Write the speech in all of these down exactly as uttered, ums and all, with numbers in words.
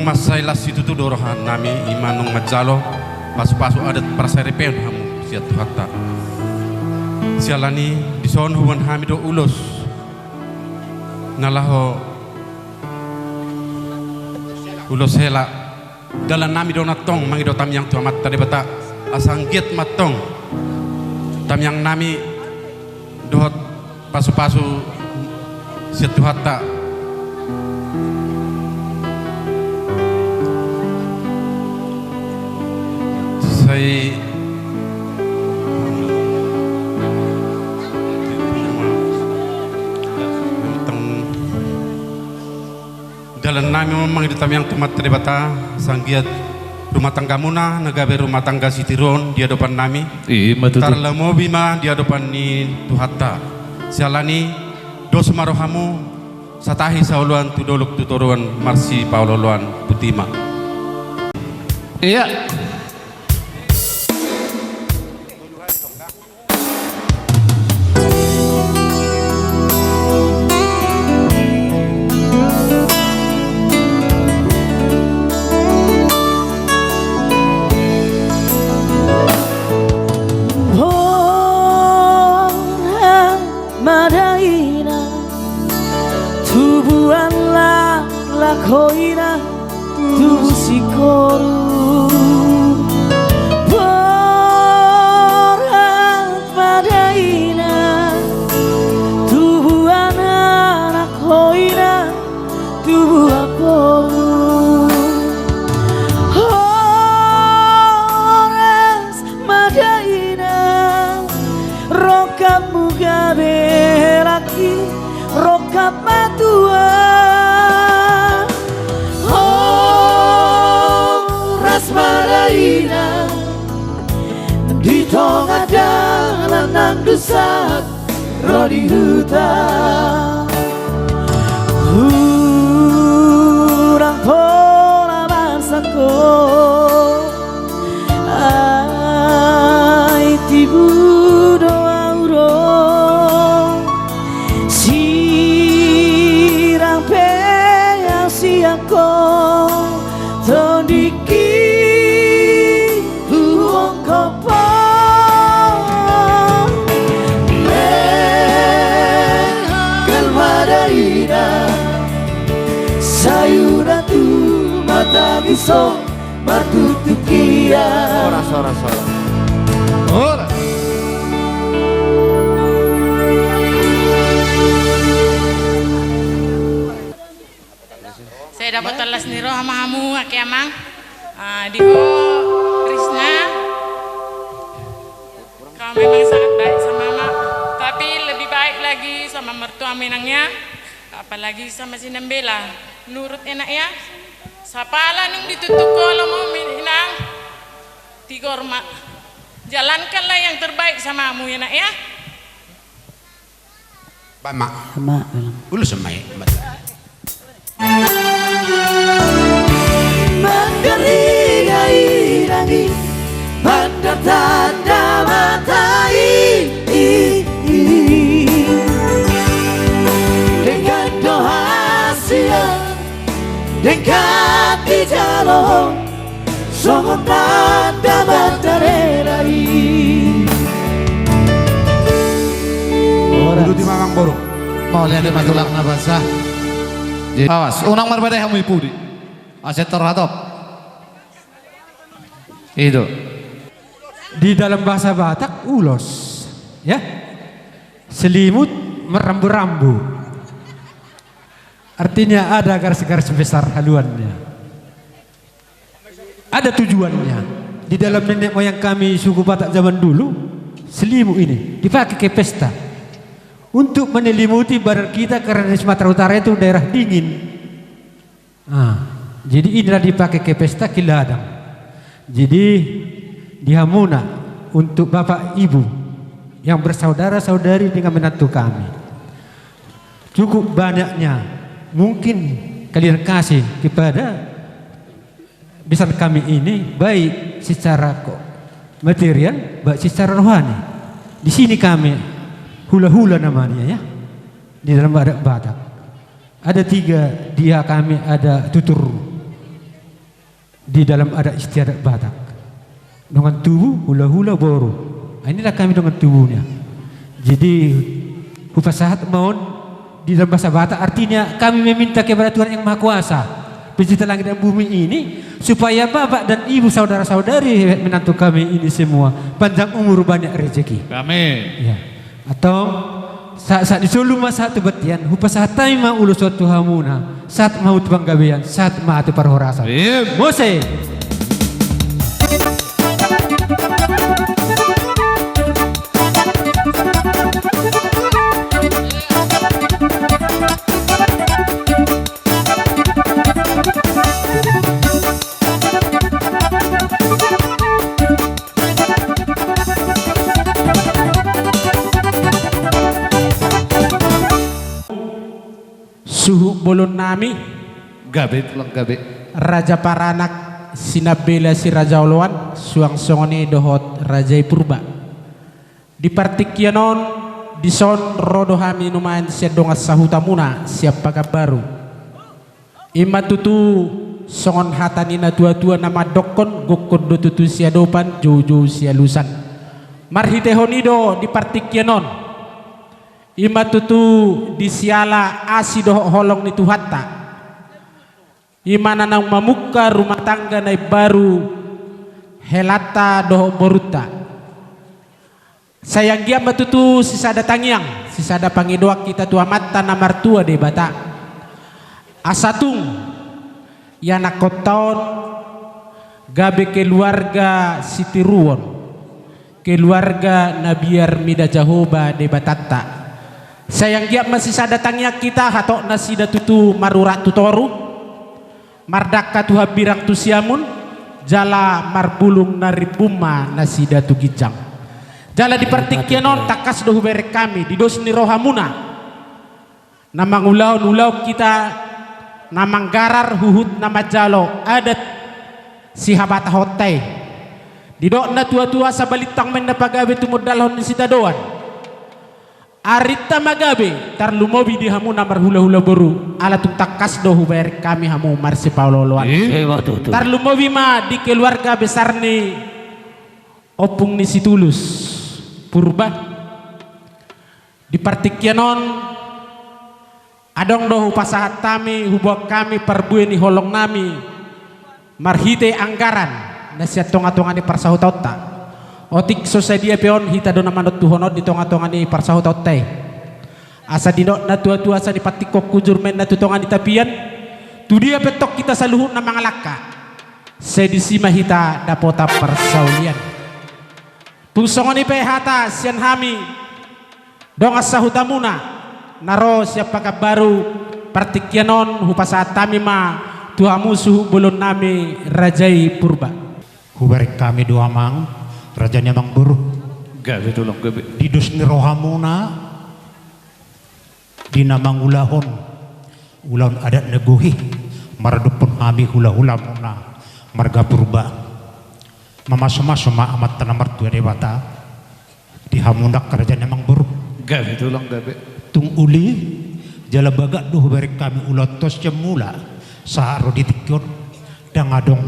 Mansai las situtu do rohanami, i ma nunga manjalo pasupasu adat parsaripeon hamu sian Tuhanta. Siala ni i, dison huboan hami do ulos na laho ulos hela. Dalannami do on antong mangido tamiang tu Amanta Debata, asa anggiat ma antong tamiangnami dohot pasupasu sian Tuhanta. Sai dalannami ma mangido tamiang tu Amanta Debata, asa anggiat rumah tanggamuna na gabe rumah tangga sitiruon di adopannami. I ma tutu. Tarlumobi ma di adopan ni Tuhanta. Siala ni i, dos ma rohamu, satahi saoloan tu dolok tu toruan, marsipaolooloan. Botima. Ia. Borhat ma dainang, tubuan laklak ho ina, tubu singkoru. Borhat ma dainang, tubuan anak ho ina, tubu anak boru. Horas ma dainang, rongkapmu gabe laki, rongkap matua. Horas ma dainang, di tonga dalan nang dosa ro di huta. Hurang pola bangsangko, ai tibu do ahu ro. Sirang pe ahu sian ho, tondingki huongkop ho. Lean ma dainang, sai unang tu mata gis ho martutup hian. Horas, horas, horas. Horas. Sai dapotan las ni roha ma hamu, angka amang. Ah, di ho, Risna. Kau memang sangat baik sama amak, tapi lebih baik lagi sama mertuamu, Inang, ya. Apalagi sama si Nambela. Nurut, Inang, ya. Sapala nunga ditutup ho lomo, Inang, tigor ma. Jalankanlah yang terbaik sama amu, Inang, ya. Baen ma. Baen ma. Ulos ma i. Mangarigai, Inang, i, mandar tanda mata i. Denggan do hasian, denggan dijalo songon tanda mandar hela i. Uduti ma, amang boru. Mauliate ma, tulang na basa. Awas, unang marbadai hamu i pudi. Asa tor hatop. I do. Di dalam bahasa Batak, ulos, ya, selimut merambu-rambu. Artinya ada garis-garis besar haluannya. Ada tujuannya. Di dalam nenek moyang kami suku Batak zaman dulu, selimut ini dipakai ke pesta untuk menyelimuti badan kita, karena di Sumatera Utara itu daerah dingin. Ah, jadi inilah dipakai ke pesta ki ladang. Jadi, di hamuna, untuk bapak ibu yang bersaudara saudari dengan menantu kami, cukup banyaknya mungkin kalian kasih kepada besan kami ini, baik secara ko-, material, baik secara rohani. Di sini kami hula-hula namanya, ya, di dalam adat Batak. Ada tiga, dia kami ada tutur Di dalam adat istiadat Batak, dongan tubu, hula-hula, boru. Ah, inilah kami dongan tubuna. Jadi, hupasahat ma on, di dalam bahasa Batak, artinya kami meminta kepada Tuhan Yang Maha Kuasa, Pencipta langit dan bumi ini, supaya bapak dan ibu, saudara-saudari, menantu kami ini semua panjang umur, banyak rezeki. Amin. Ya. Antong, sa-, sahat ni solu ma sahat tu bontean, hupasahat hami ma ulos on tu hamuna, sahat ma hamu tu panggabean, sahat ma tu parhorasan. Amin. Muse. Suhut bolon nami. Gabe, tulang gabe. Raja Paranak, Sinambela, Si Raja Oloan, suang songon i dohot Raja i Purba. Di partingkian on, dison ro do hami nuaeng sian dongan sahutamuna, sian Pakanbaru. I ma tutu songon hata ni na tua-tua na mandokkon, gokkon do tutu siadopan, joujou sialusan. Marhitehon i do di partingkian on, i ma tutu di siala asi dohot holong ni Tuhanta, i ma na naung mamungka rumah tangga na imbaru helanta dohot borunta. Sai anggiat ma tutu sisada tangiang, sisada pangidoan hita tu Amanta na martua Debata, asa tung ianakhonta on gabe keluarga sitiruon, keluarga na biar mida Jahowa Debatanta. Sai anggiat ma sisada tangiang hita, hatop nasida tutu marurat tu toru, mardangka tu hambirang tu siamun, jala marbulung na rimbun ma nasida tu ginjang. Jala di partingkian on tangkas do hubereng hami, di dos ni rohamuna, na mangulahon ulaon hita na manggarar huhut na manjalo adat sihabatahonta i. Didok na tua-tua, asa balintang ma inna pagabe tumundalhon ni sitadoan. Arinta ma gabe, tarlumobi di hamu na marhula-hula boru, ala tung tangkas do hubereng hami hamu marsipaolo-oloan. Ima tutu. Tarlumobi ma di keluarga besar ni ompung ni Situlus, Purba. Di partingkian on, adong do hupasahat hami, huboan hami parbue ni holong nami, marhite anggaran na sian tonga-tonga ni parsahutaonta. Otik so sadia pe on, hita do na manontuhon on di tonga-tonga ni parsahutaonta i. Asa didok na tua-tua, asa dipantikkon hujur ma inna tu tonga ni tapian, tu dia pe antong hita saluhutna mangalangka, sai disi ma hita dapotan parsaulian. Tung songon i pe hata sian hami dongan sahutamuna na ro sian Pakanbaru, partingkian on hupasahat hami ma tu hamu suhut bolon nami, Raja i Purba. Hubereng hami do, Amang, Raja ni Amangboru. Gabe, tulang gabe. Di dos ni rohamuna, di na mangulahon ulaon adat na gohi maradophon hami hula-hulamuna marga Purba. Mamasu-masu ma Amanta na martua Debata di hamu nang, Raja ni Amangboru. Gabe, tulang gabe. Tung uli jala bagak do hubereng hami ulaonta on sian mula sahat ro di tingki on. Ndang adong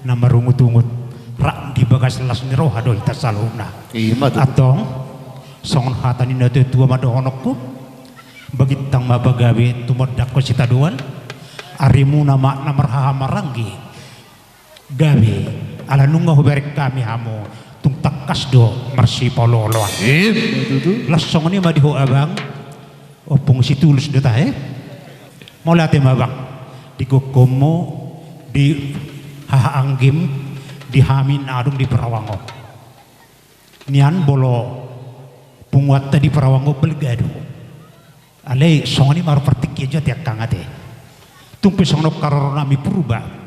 na marungut-ungut, rap di bagas las ni roha do hita saluhutna. Ima tutu. Antong, songon hata ni na tua-tua ma dohononku, bagintang ma pagabe tumundalhon sitadoan, arimuna ma na marhahamaranggi. Gabe, ala nunga hubereng hami hamu, tung tangkas do marsipaolo-oloan. Ima tutu. Laos songon i ma di ho, Abang. Ompung Situlus do tahe. Mauliate ma, Abang, di gokkonmu, di hahaanggim, di hami na adong di Parawang on. Nian molo punguanta di Parawang on balga do. Alai songon i ma ro partingkian jo ate, angka ate. Tung pe songon on haroro nami Purba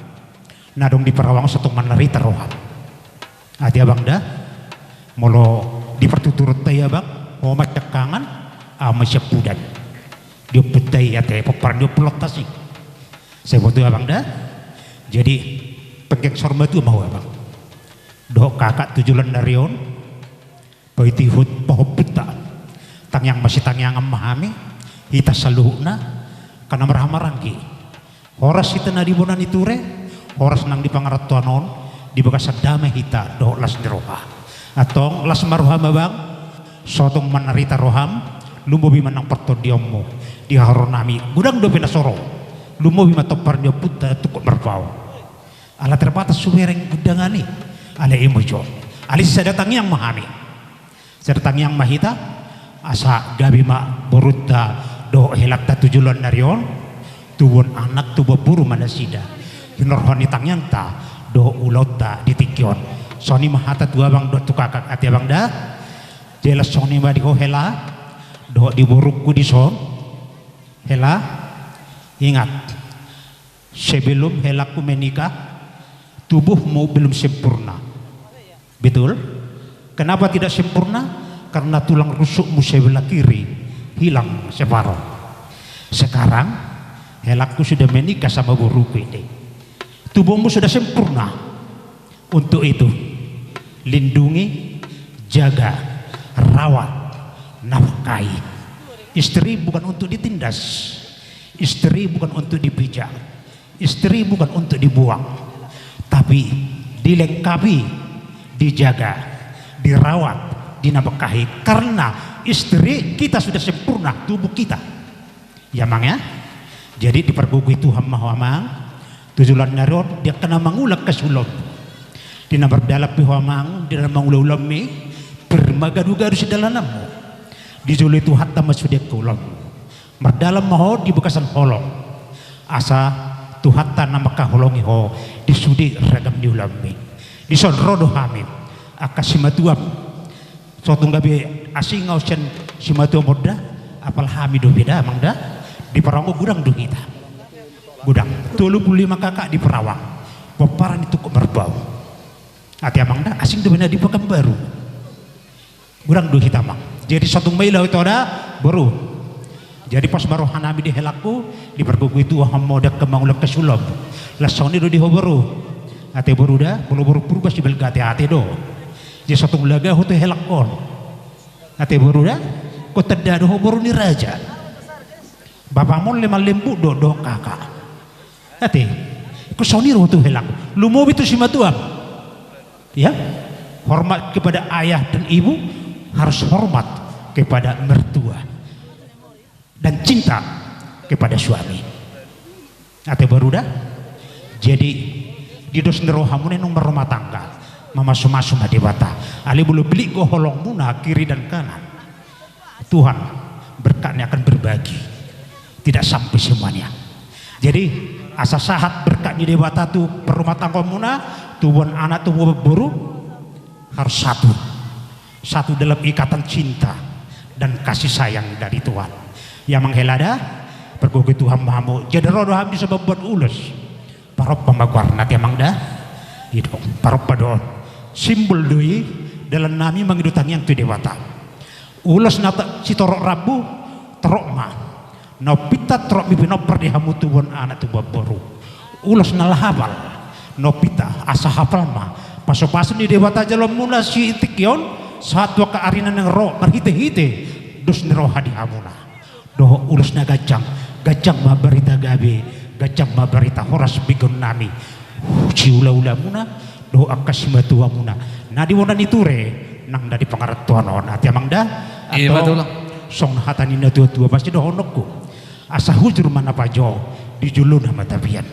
na adong di Parawang on, so tung manarita roham. Ate, Abang, da. Molo di partuturonta i, Abang, ho ma siangkangan, ahu ma siampudan. Di ompunta i ate, pomparan ni ompu Lontas i. Sai boto, Abang, da. Jadi, penggeng saur matua ma ho, Abang, dohot kakak tu joloan ni ari on. Paihutihut pahompunta. Tangiang masitangiangan ma hami, hita saluhutna, angka na marhahamaranggi. Horas hita na di bona ni ture, Horas nang di pangarantoan on, di bagasan dame hita dohot las ni roha. Antong, las ma roham, Abang. Sotung manarita roham, lumobi ma nang partondionmu di hahuronami. Godang dope na so ro, lumobi ma tompar ni ompunta Tungkot Marpaung. Ala terbatas hubereng undangan i, alai imo jo. Alai sada tangiang ma hami. Sada tangiang ma hita, asa gabe ma borunta dohot helanta tu joloan ni ari on, tubuan anak, tubuan boru ma nasida. Hinorhon ni tangiangta dohot ulaonta di tingki on. Songon i ma hata tu abang dohot tu kakak, ate abang da. Jelas songon i ma di ho hela, dohot di borungku dison. Hela, ingat, sebelum helangku menikah, tubuhmu belum sempurna. Betul? Kenapa tidak sempurna? Karena tulang rusukmu sebelah kiri hilang separuh. Sekarang, helangku sudah menikah sama borungku ini. Tubuhmu sudah sempurna. Untuk itu, lindungi, jaga, rawat, nafkahi. Istri bukan untuk ditindas. Istri bukan untuk dipijak. Istri bukan untuk dibuang, tapi dilengkapi, dijaga, dirawat, dinafkahi. Karena istri kita sudah sempurna, tubuh kita. Ya, Amang, ya. Jadi, dipargogoi Tuhan ma ho, Amang. Tu joloan ni ari on, di angka na mangula angka siulaonmu. Di na mardalan pe ho, Amang, di na mangula ulaonmi, pir ma gadugadur sidalananmu. Dijoloi Tuhanta ma sude angka ulaonmu. Mardalan ma ho di bagasan holong. Asa Tuhanta na mangkaholongi ho di sude ragam ni ulaonmi. Dison ro do hami, angka simatuam. Sotung gabe asing au sian simatuam on da, apala hami dope da, Amang da. Di Perawang godang do hita. Godang. Tolu pulu lima K K di Perawang. Pomparan ni Tungkot Marpaung. Ate Amang da, asing dope na di Pekanbaru. Godang do hita, Amang. Jadi, sotung ma i laho ito da, boru. Jadi, pos ma rohanami di helangku, dipargogoi Tuhan ma ho di angka mangula angka siulaonmu. Laos songon i do di ho, boru. Ate, boru da, molo boru Purba sibalga ateate do. Jadi, sotung laga ho tu helangkon. Ate, boru da, ingkon tanda do ho boru ni raja. Bapam on leman lembut do, dohot kaka. Ate, ingkon songon i do tu helang. Lumobi tu simatuam. Ya, hormat kepada ayah dan ibu, harus hormat kepada mertua. Dan cinta kepada suami. Ate, boru da. Jadi, di dos ni rohamuna i naung marrumah tangga, mamasumasu ma Debata. Alai molo belik do holongmuna kiri dan kanan, Tuhan, berkat ni akan berbagi. Tidak sampai semuanya. Jadi, asa sahat berkat ni Debata tu parrumatanggaonmuna, tubuan anak, tubuan boru, harus satu. Satu dalam ikatan cinta dan kasih sayang dari Tuhan. Ya, Amang, hela da, pargogoi Tuhan ma hamu. Jadi ro do hami dison mambuat ulos. Parompa ma goarna, ate Amang da. I do, parompa do on. Simbol do i dalannami mangido tangiang tu Debata. Ulos na ta-, sitorop rambu, torop ma. Na umpinta torop ma i pinompar di hamu tubuan anak, tubuan boru. Ulos na hapal, na umpinta asa hapal ma pasupasu ni Debata jaloonmuna sian tingki on, sahat tu angka ari na naeng ro marhitehite dos ni roha di hamuna. Dohot ulos na ganjang, ganjang ma barita gabe, ganjang ma barita horas begeonnami. Siulaulamuna, dohot angka simatuamuna. Na di bona ni ture, nang na di pangarantoan on, ate Amang da. Iya, antong, betul. Songon hata ni natuatua, pasti dohononku. Asa hujur ma na pajo, di jolona ma tapian.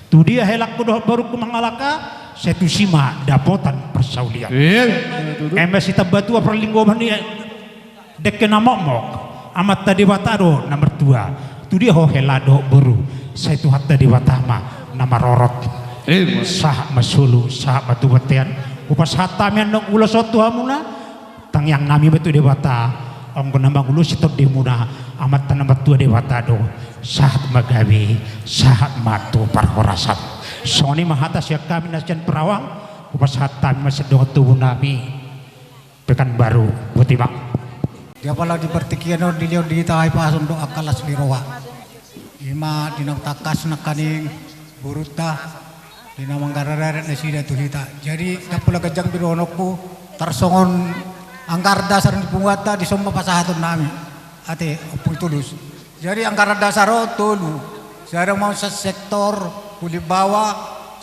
Tu dia helangku dohot borungku mangalangka, sai tusi ma dapotan parsaulian. Iya, betul. Eme sitamba tua parlinggoman i, dengke na mokmok, Amanta Debata do na martua. Tu dia ho hela dohot boru, sai Tuhanta Debata ma na marorot. Ima. Sahat ma solu, sahat ma tu bontean. Hupasahat hami annon ulos on tu hamuna. Tangiangnami ma tu Debata, anggo na mangulosi tondimuna, Amanta na martua Debata do. Sahat ma gabe, sahat ma tu parhorasan. Songon i ma hata sian hami na sian Perawang, hupasahat hami ma sian dongan tubunami Pekanbaru, boti ma. Di apala di partingkian on dilehon di hita hahipason dohot angka las ni roha. Ima di na tangkas nangkaning borunta, di na manggararat nasida tu hita. Jadi, ndang pola ganjang be dohononku, tarsongon anggaran dasar ni punguanta, dison ma pasahatonnami. Ate, Ompung Tulus. Jadi, anggaran dasar on tolu. Sada ma on sian sektor Kulimbawa,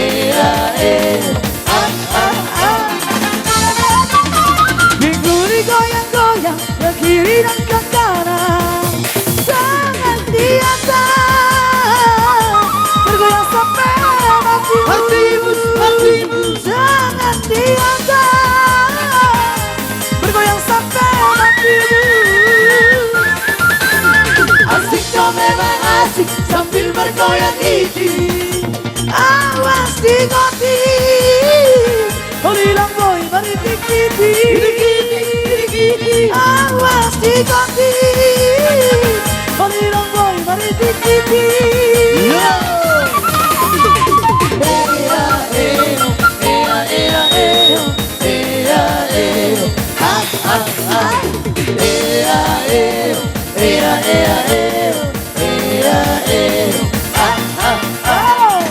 Ea, ea, ah, ah, ah. Minggu ni goyang-goyang, ke kiri dan ke kanan. Tangan di atas. Bergoyang sampai mati. Mati, mati. Tangan di atas. Bergoyang sampai mati. Asik kau memang asik sambil bergoyang ini. Awas di goti. Holilang boy, mari dikiti. Dikiti, dikiti. Awas di goti. Holilang boy, mari dikiti. Yo. Ea, ea, ea, ea, ea. Ea, ea, ah, ah, ah. Ea, ea, ea, ea, ea. Ea, ea, ah, ah, ah.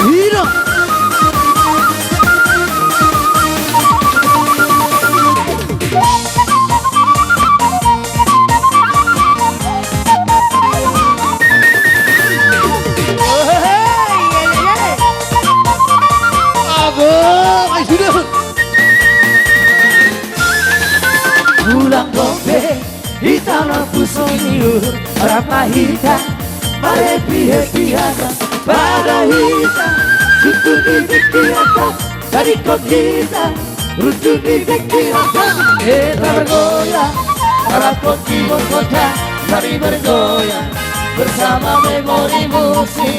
Ira. Ago, ai sudah. Ulang gombe. Hita na puso ni uhur, rap ma hita, marepi-epi hata, pada hita, sutu di pikiran ta, tadingkon hita, runtu di pikiran ta, hita bergoyang, rap di bongkota, mari bergoyang, bersama memori musik.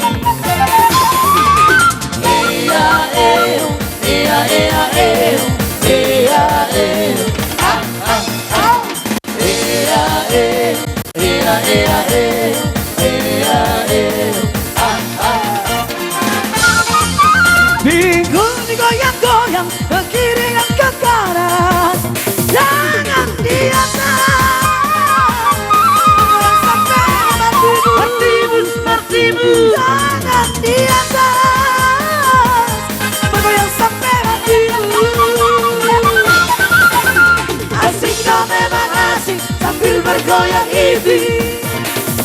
Ea, ea, ea, ea, ea, ea, ea, ah, ah, ah. Ea, ea, ea, ea, ea, ea, ea, ah, ah, ah. Minggu ni goyang-goyang, ke kiri dan ke kanan. Tangan di atas. Bergoyang sampai mati. Martibus, Martibus. Tangan di atas. Bergoyang sampai mati. Asik kau memang asik sambil bergoyang ini.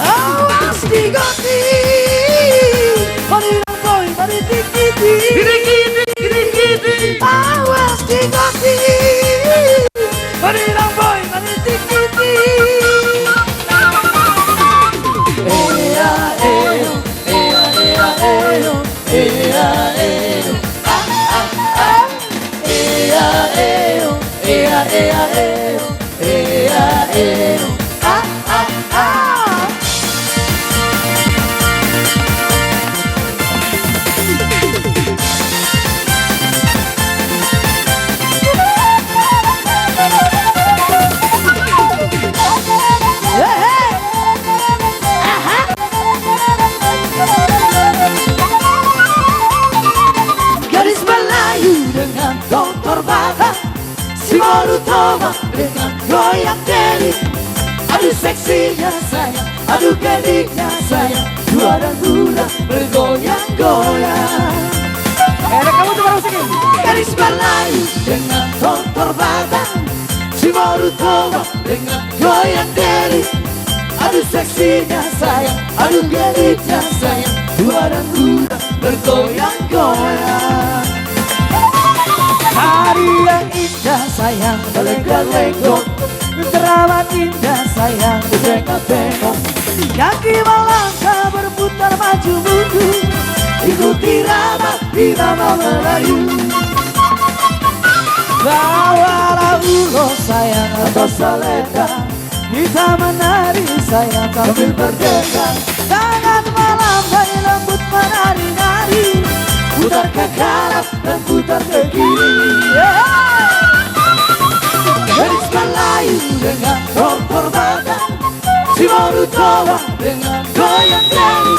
Awas di goti. Holilang boy, mari dikiti. Dikiti, dikiti. Awas di goti. Holilang boy, mari dikiti. Ea, ea, ea, ea, ea, ea, ea, ah, ah, ah. Ea, ea, ea, ea, ea, ea, ea, ah, ah, ah. Gadis Melayu dengan totor Batak. Boru Toba dengan goyang diri. Aduh seksinya sayang, aduh gadisnya sayang, dua dan dua bergoyang-goyang. Eh, ada kamu tuh baru sini. Gadis Melayu dengan tortor Batak. Si Boru Toba dengan goyang diri. Aduh seksinya sayang, aduh gadisnya sayang, dua dan dua bergoyang-goyang. Hari yang indah sayang, berlenggak-lenggok. Teramat indah sayang, bertengok-tengok. Kaki melangkah berputar maju mundur, ikuti irama, irama Melayu. Bawalah ulos sayang atau selendang, kita menari sayang sambil berdendang. Tangan melambai lembut menari-nari, putar ke kanan dan putar ke kiri. Gadis Melayu dengan tortor Batak, si Boru Toba dengan goyang diri.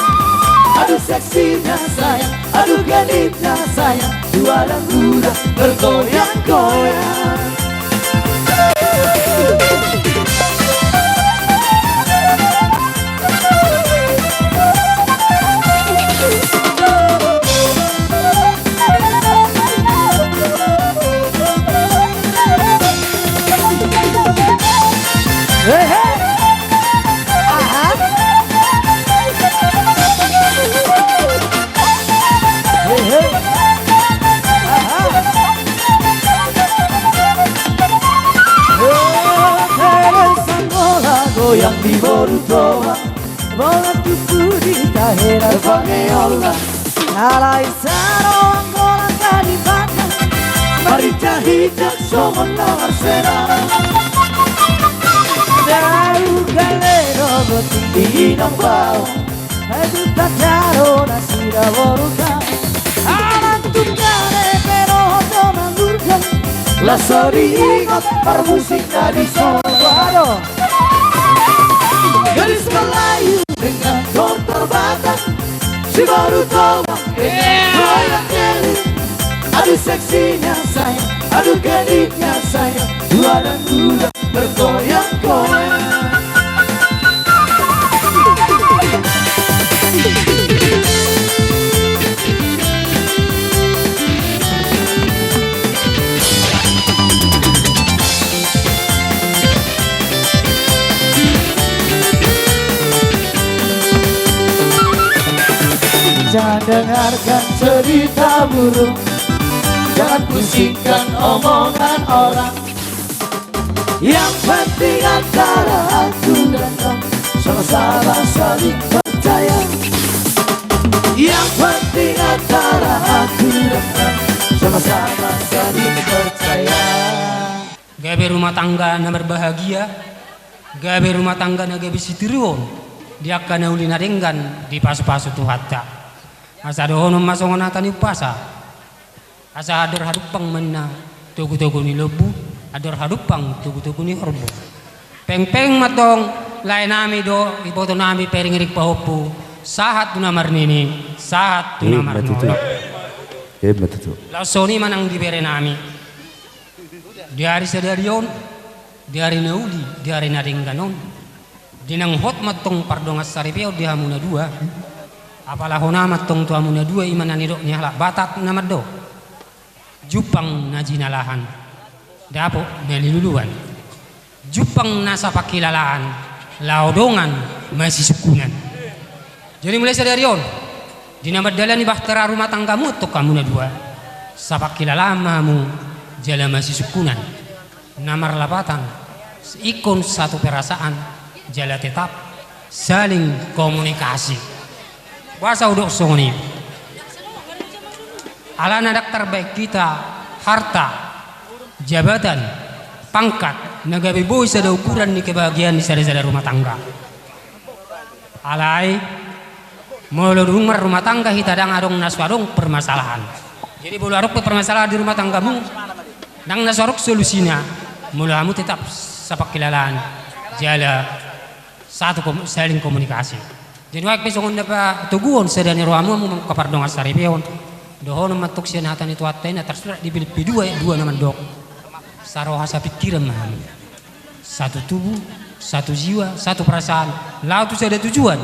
Aduh seksinya sayang, aduh gadisnya sayang, dua dan dua bergoyang-goyang. Hehe. Aha. Hehe. Aha. Hehe, sang bola goyang di Boru Toba. Bola tubu di tahera. Alai saroang bola ka di bata. Marhita-hita songon na marsera. Daru gale do boting di inong bao. Aduh tak jaro nasida boru ka. Anak tunggal e pero hodo mangurga. Laso diingot parmusik na di son. Waduh. Gadis Melayu dengan tortor Batak, si Boru Toba dengan goyang diri. Aduh seksinya sayang, aduh gadisnya sayang, dua dan dua bergoyang-goyang. Jangan dengarkan cerita burung, jangan pusingkan omongan orang. Yang penting antara aku dan kau sama-sama saling percaya. Yang penting antara aku dan kau sama-sama saling percaya. Gabe rumah tangga na marbahagia, gabe rumah tangga na gabe sitiruon di angka na uli na denggan dipasu-pasu Tuhanta. Asa dohonon ma songon hata ni umpasa. Asa andor hadumpang ma ninna togu-togu ni lombu, andor hadumpang togu-togu ni horbo. Pengpeng ma tong laenami dohot ibotonami pairing-iring pahompu, sahat tu na marnini, sahat tu na marnono. Ima tutu. Laos songon i ma nang di berenami. Di ari sadari on, di ari na uli, di ari na denggan on. Di nang hot ma tong pardongan saripeon di hamu na dua. Apala hona ma tong tu hamu na dua, ima na nidok ni halak Batak na mandok. Jumpang na jinalahan, dapot na niluluan. Jumpang na sapangkilalaan, laho dongan masisungkunan. Jadi mulai sadari on, di na mandalani bahtera rumah tanggamu tong hamu na dua, sapangkilalaan ma hamu jala masisungkunan. Na marlapatan, ingkon satu perasaan, jala tetap saling komunikasi. Boasa hudok songon i? Alana ndang tarbaen hita harta, jabatan, pangkat, na gabe boi sada ukuran ni kebahagiaan ni sada-sada rumah tangga. Alai, molo dung marrumah tangga hita ndang adong na so adong permasalahan. Jadi molo adong pe permasalahan di rumah tanggamu, ndang na so adong solusina, molo hamu tetap sapangkilalaan, jala satu kom-, saling komunikasi. Jadi nuaeng pe songon na patoguon sada ni rohamu hamu mangkapardongan saripeon. Dohonon ma tong sian hata ni Tuhanta i na tarsurat di Pilippi dua ayat dua na mandok. Saroha sapingkiran ma hami. Satu tubuh, satu jiwa, satu perasaan, laho tu sada tujuan.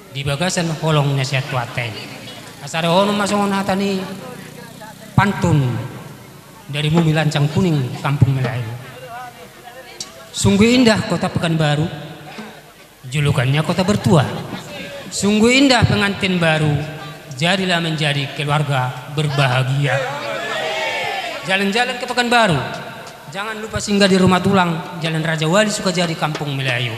Di bagasan holong na sian Tuhanta i. Asa dohonon ma songon hata ni pantun dari Bumi Lancang Kuning, Kampung Melayu. Sungguh indah kota Pekanbaru, julukannya kota bertuah. Sungguh indah pengantin baru, jadilah menjadi keluarga berbahagia. Jalan-jalan ke Pekanbaru, jangan lupa singgah di rumah tulang, Jalan Raja Wali Sukajadi, Kampung Melayu.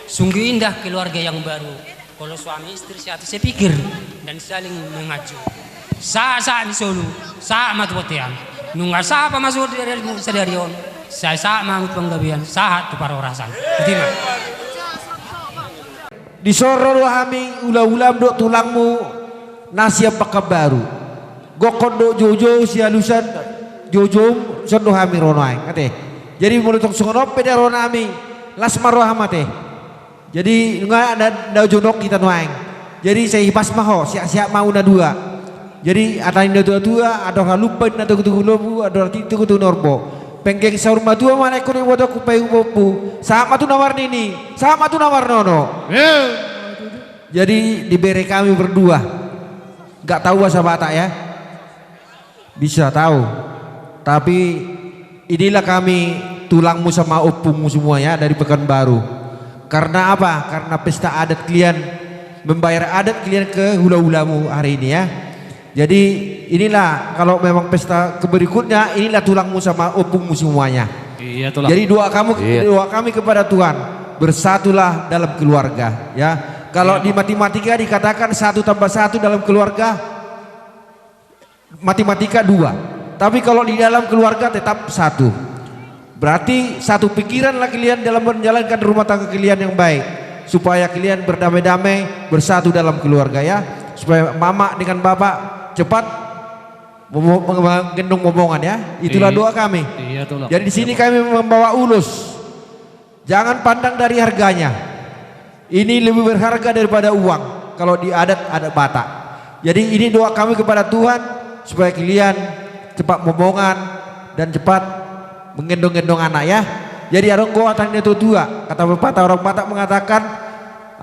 Sungguh indah keluarga yang baru, kalau suami istri sehat sepikir dan saling mengacu. Sahat-sahat ni solu, sahat ma tu bontean. Nunga sahat pamasu di sadari on, sai sahat ma tu panggabean, sahat tu parhorasan. Botima. Dison ro do hami hula-hulam dohot tulangmu na sian Pekanbaru. Gokhon dohot joujou, sialusan joujou, dison do hami ro nuaeng, ate. Jadi molo tong songon on pe da ro nami, las ma roham, ate. Jadi nunga na, na jonok hita nuaeng. Jadi sai hipas ma ho, sehat-sehat ma hamu na dua. Jadi hata ni na tua-tua, andor halumpang na togu-togu lombu, andor tingki togu-togu ni horbo. Penggeng saur matua ma na ingkon ibotohon paihutihuthu. Sahat ma tu na marnini, sahat ma tu na marnono. Jadi dibere kami berdua. Nggak tahu bahasa Batak ya. Bisa tahu. Tapi inilah kami, tulangmu sama ompungmu semua ya, dari Pekanbaru. Karena apa? Karena pesta adat kalian, membayar adat kalian ke hula-hulamu hari ini ya. Jadi inilah, kalau memang pesta ke berikutnya, inilah tulangmu sama ompungmu semuanya. Iya, tulang. Jadi doa kamu, iya, doa kami kepada Tuhan, bersatulah dalam keluarga ya. Kalau, iya, di matematika dikatakan satu tambah satu dalam keluarga, matematika dua. Tapi kalau di dalam keluarga tetap satu. Berarti satu pikiranlah kalian dalam menjalankan rumah tangga kalian yang baik, supaya kalian berdamai-damai, bersatu dalam keluarga ya. Supaya mama dengan bapak cepat memo-, menggendong momongan ya. Itulah, iya, doa kami. Iya, tulang. Jadi di sini, iya, kami membawa ulos. Jangan pandang dari harganya. Ini lebih berharga daripada uang kalau di adat, adat Batak. Jadi ini doa kami kepada Tuhan supaya kalian cepat momongan dan cepat menggendong-gendong anak ya. Jadi adong do hata ni na tua-tua, kata pepatah orang Batak mengatakan,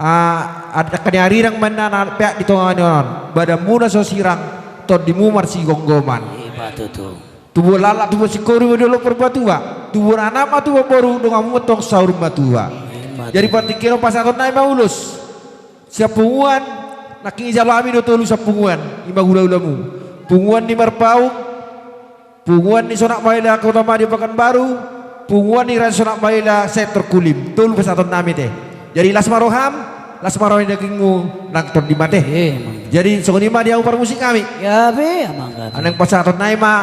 ah, adat ni arirang ma inna na peak di tonga ni onan, badanmuna so sirang, tondimu marsigomgoman. Iya, tutu. Tubuan laklak, tubuan singkoru ma di dolok Purbatua. Tubuan anak ma tubuan boru, donganmu ma tong saur matua. Ima tutu. Jadi partingkian on pasahaton nami ma ulos. Sian punguan, nangkin dijalo hami do tolu sian punguan, ima hula-hulamu. Punguan ni Marpaung, punguan ni Sonak Maela Kota Madya Pekanbaru, punguan ni Raja Sonak Maela sektor Kulim. Tolu pasahaton nami, ate. Jadi las ma roham, las ma roha ni dagingmu nang tondima, ate. Iya, emang. Jadi songon i ma di hamu parmusik nami. Gabe, amang, gabe. Naeng pasahaton nami ma.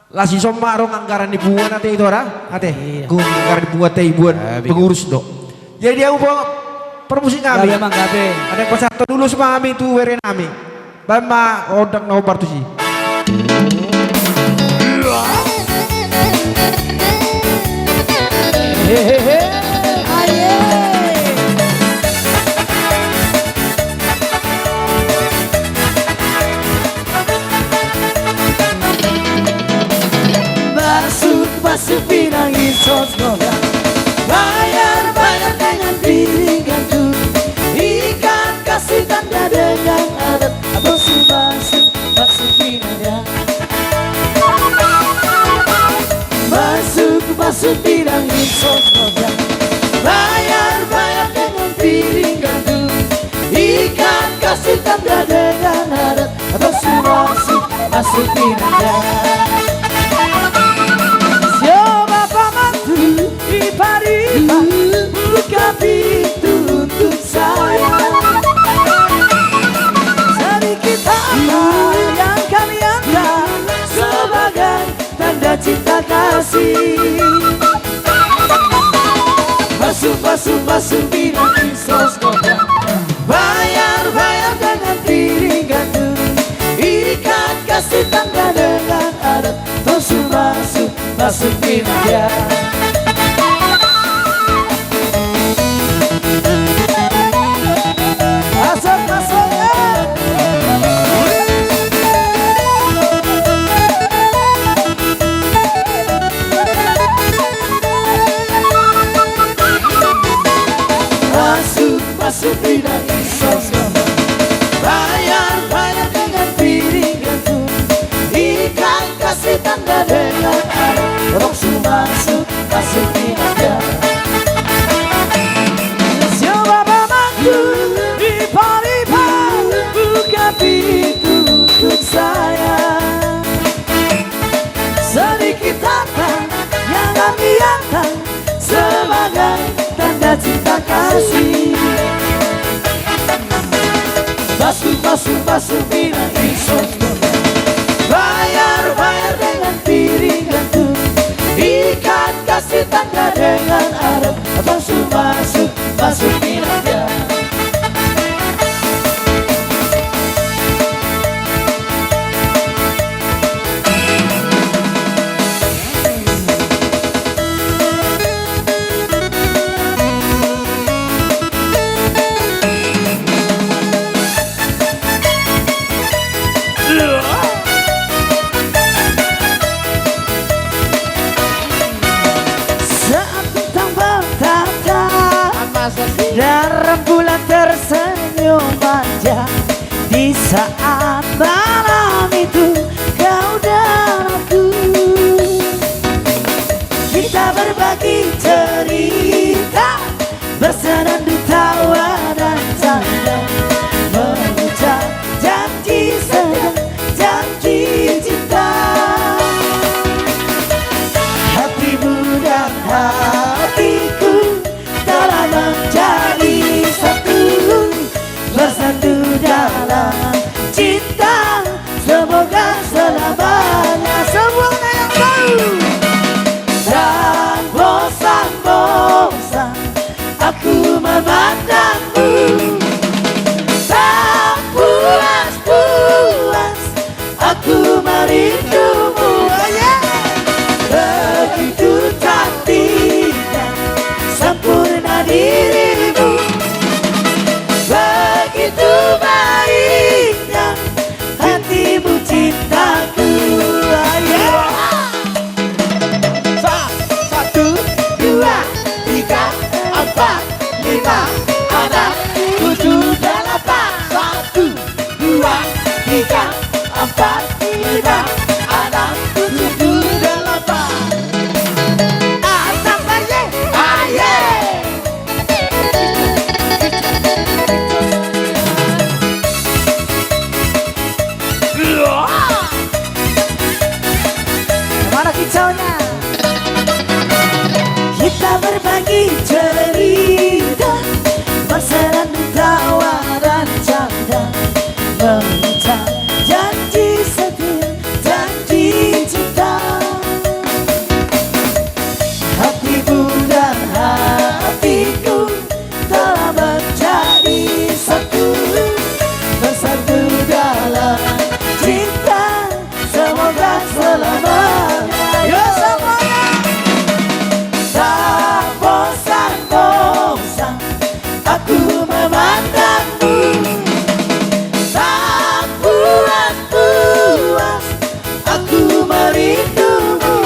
Las dison ma adong anggaran ni punguan, ate, ito da, ate. Iya. Anggaran ni punguan, ate, ibuan, gabe, pengurus do. Jadi di hamu parmusik nami. Gabe, amang, gabe. Naeng pasahaton ulos ma hami tu bere nami. Baen ma gondang na hombar tusi. Hehehe. Aye. Masuk, masuk bilang insos goda. Bayar, bayar dengan piring gantung. Ikat kasih tanda dengan adat. Masuk, masuk, masuk bilang ya. Masuk, masuk bilang insos goda. Bayar, bayar dengan piring gantung. Ikat kasih tanda dengan adat. Masuk, masuk, masuk bilang ya. Siapa mantu di pariban, buka pintu untuk saya. Sedikit apa yang kami antar sebagai tanda cinta kasih. Masuk, masuk, masuk bilang insos goda. Bayar, bayar dengan piring gantung. Ikat kasih tanda dengan adat. Masuk, masuk, masuk bilang ya. Masuk, masuk ya. Ternyata sebagai tanda cinta kasih. Pasu, pasu, pasu, pinang isos. Bayar, bayar dengan piring gandum. Ikat kasih tanda dengan adat. Pasu, pasu, pasu, pinang ya. Saat bintang bertatap dan rembulan tersenyum manja, di saat malam itu kau dan aku, kita berbagi cerita, bersenandung tawa dan canda, mengucap janji setia, janji cinta. Hatimu dan hatiku telah menjadi satu, bersatu dalam cinta, semoga selamanya. Semua yang tahu. Tak bosan-bosan aku memandangmu, tak puas-puas aku merindumu. Oh, yeah. Begitu cantiknya, sempurna dirimu. Begitu baiknya hatimu, cintaku. Oh, yeah. Sa-, satu, dua, tiga, empat, lima, enam, tujuh, delapan. Satu, dua, tiga, empat, lima, enam, tujuh, delapan. Atak baye, aye. Mana kicaunya? Kita berbagi cerita, bersenandung tawa dan canda, mengucap janji setia, janji cinta. Hatimu dan hatiku telah menjadi satu, bersatu dalam cinta, semoga selamanya. Yo, semuanya. Tak bosan-bosan aku memandangmu, tak puas-puas aku merindumu.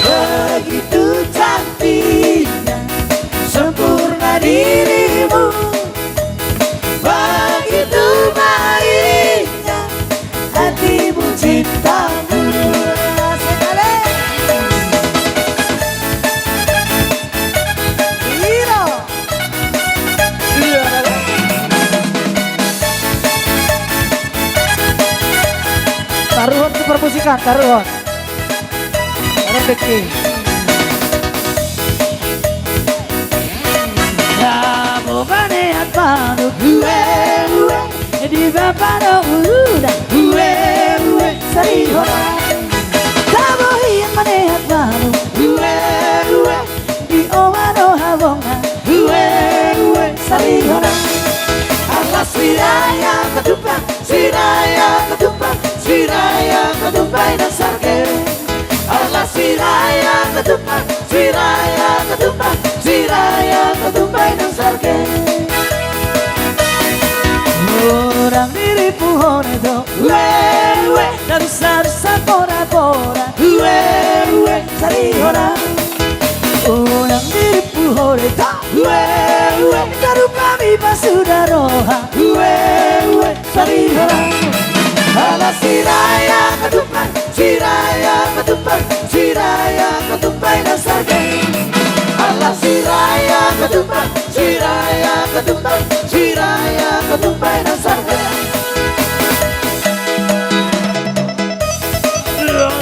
Begitu cantiknya, sempurna dirimu. Begitu baiknya hatimu, cintamu. Sekali. Iro. Taruhon tu permusikan, taruhon. Taruhon dengki. Tabo maneat manuk, ue, ue. Di bapa do uluda, ue, ue. Sari holan. Tabo hian maneat manuk, ue, ue. Di oma do habongna, ue, ue, sari holan. Ala Siraya Ketupat, Siraya Ketupat, Siraya Ketupat inang sarge. Ala Siraya Ketupat, Siraya Ketupat, Siraya Ketupat inang sarge. Hurang diri puhone do, ue, ue. Darusa-rusa pora-pora, ue, ue. Sari holan. Unang diripu hore ta. Ue, ue. Tarupa mi pasuda roha. Ue, ue. Sari holan. Ala Siraya Ketupat, Siraya Ketupat, Siraya Ketupat inang sarge. Ala Siraya Ketupat, Siraya Ketupat, Siraya Ketupat inang sarge. Taruhon,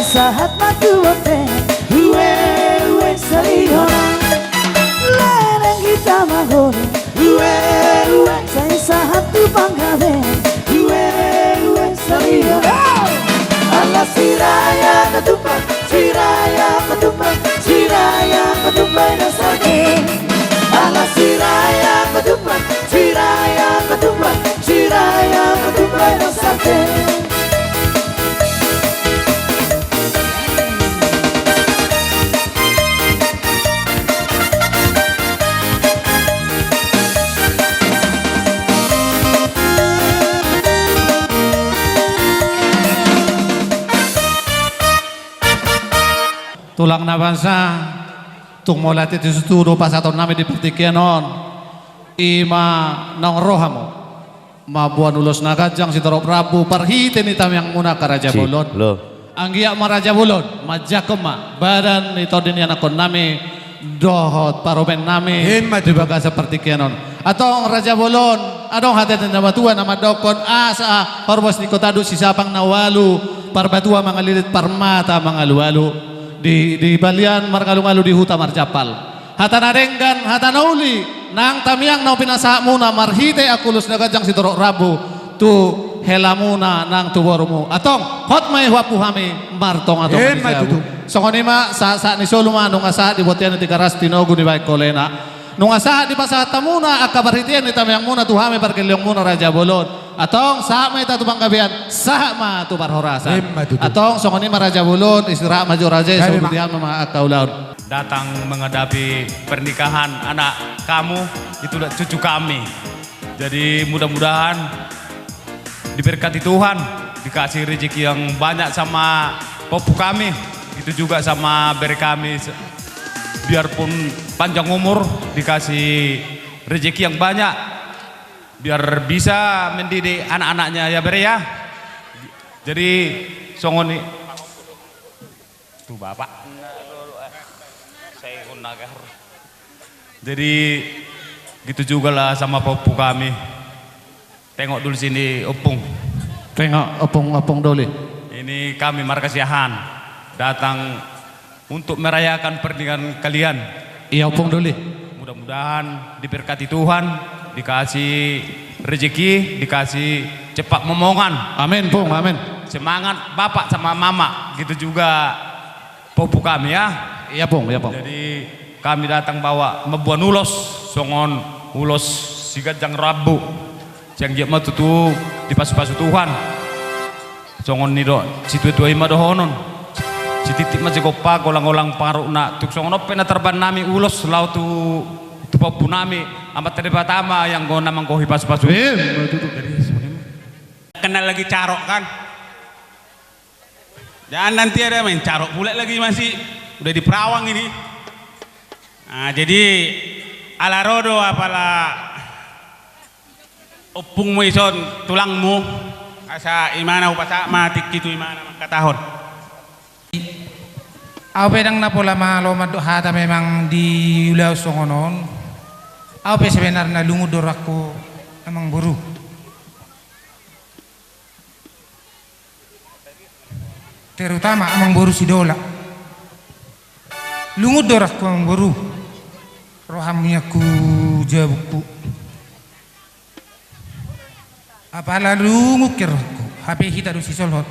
Sahat ma tu bontean, ue, ue, sali hona. Leleng hita mangolu, ue, ue, sai sahat tu panggabean, ue, ue, sali hona. Ala Siraja Ketupat, Siraja Ketupat, Siraja Ketupat, Siraja Ketupat, Siraja Ketupat, Siraja Ketupat. Tulang na basa, tung mauliate tu situtu do pasahatonnami di partingkian on. I ma naung ro hamu mamboan ulos na ganjang sitorop rambu marhite ni tangiangmuna angka raja bolon. Anggiat ma raja bolon, manjangkon ma badan ni tondi ni anakkonnami dohot parumaennami di bagasan partingkian on. Antong raja bolon, adong hata ni na matua na mandokkon, asa horbo sitingko tanduk, sisapang na ualu, parbatua mangalilit, parmata mangalualu, di, di balian marngalungalu, di huta marjampal. Hata na denggan, hata na uli, nang tangiang naung pinasahatmuna marhite angka ulos na ganjang sitorop rambu tu helamuna nang tu borumu. Antong, hot ma i huampu hami martongatonga ni jabu. Songon i ma, sahat, sahat ni solu ma, nunga sahat di bontean ni Tigaras, tinogu ni baen holena. Nunga sahat dipasahat hamuna angka marhite ni tangiangmuna tu hami pargelleonmuna raja bolon. Antong, sahat ma hita tu panggabean, sahat ma tu parhorasan. Antong, songon i ma raja bolon, istirahat ma jo raja, songon i ma angka ulaon. Datang menghadapi pernikahan anak kamu, itu cucu kami. Jadi mudah-mudahan diberkati Tuhan, dikasih rezeki yang banyak sama pupuk kami, itu juga sama bere kami. Biarpun panjang umur, dikasih rezeki yang banyak, biar bisa mendidik anak-anaknya, ya bere ya. Jadi songon i. Tu bapak. Saya ikut nagar. Jadi gitu jugalah sama pupuk kami. Tengok dulu sini, Ompung. Tengok, Ompung, Ompung Doli. Ini kami marga Siahaan datang untuk merayakan pernikahan kalian. Iya, Ompung Doli. Mudah-mudahan diberkati Tuhan, dikasih rezeki, dikasih cepat momongan. Amin, Pung, amin. Semangat bapak sama mama, gitu juga pupuk kami ya. Iya, Pung, iya, Pung. Jadi kami datang bawa mamboan ulos, songon ulos siganjang rambu. Sai anggiat ma tutu dipasupasu Tuhan. Songon nidok situa-tua i ma dohonon. Sititi ma sigompa, golang-golang pangarahutna. Tung songon on pe na tarbaen nami ulos laho tu, tu pahompunami. Amanta Debata ma i anggo na manggohi pasupasu. Ima tutu. Jadi songon i ma. Kan lagi carok kan. Jangan nanti ada main carok pula lagi masih. Udah diperawang ini. Nah, jadi ala ro do apala ompungmu ison tulangmu, asa imana hupasahat ma tingki tu imana mangkatahon. Au pe ndang na pola malo mandok hata memang di ulaon songon on. Au pe sebenarna lungun do rohangku amangboru. Terutama amangboru Sidola. Lungun do rohangku amangboru. Rohamu nian tu jabungku. Apala lungun ke rohangku. Hape hita do sisolhot.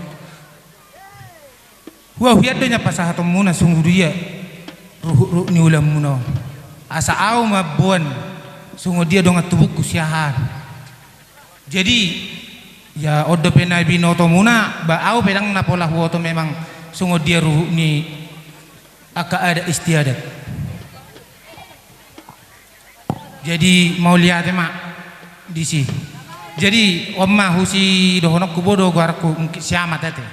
Huahu hian do nian pasahatonmuna songon dia ruhut-ruhut ni ulaonmuna on. Asa au mamboan songon dia dongan tubungku Siahaan. Jadi, ya on dope na binotomuna, ba au pe ndang na pola huboto memang songon dia ruhut ni angka adat istiadat. Jadi mauliate ma disi. Jadi on ma husi dohononku, bodo goarku, mungkin si Amat ate.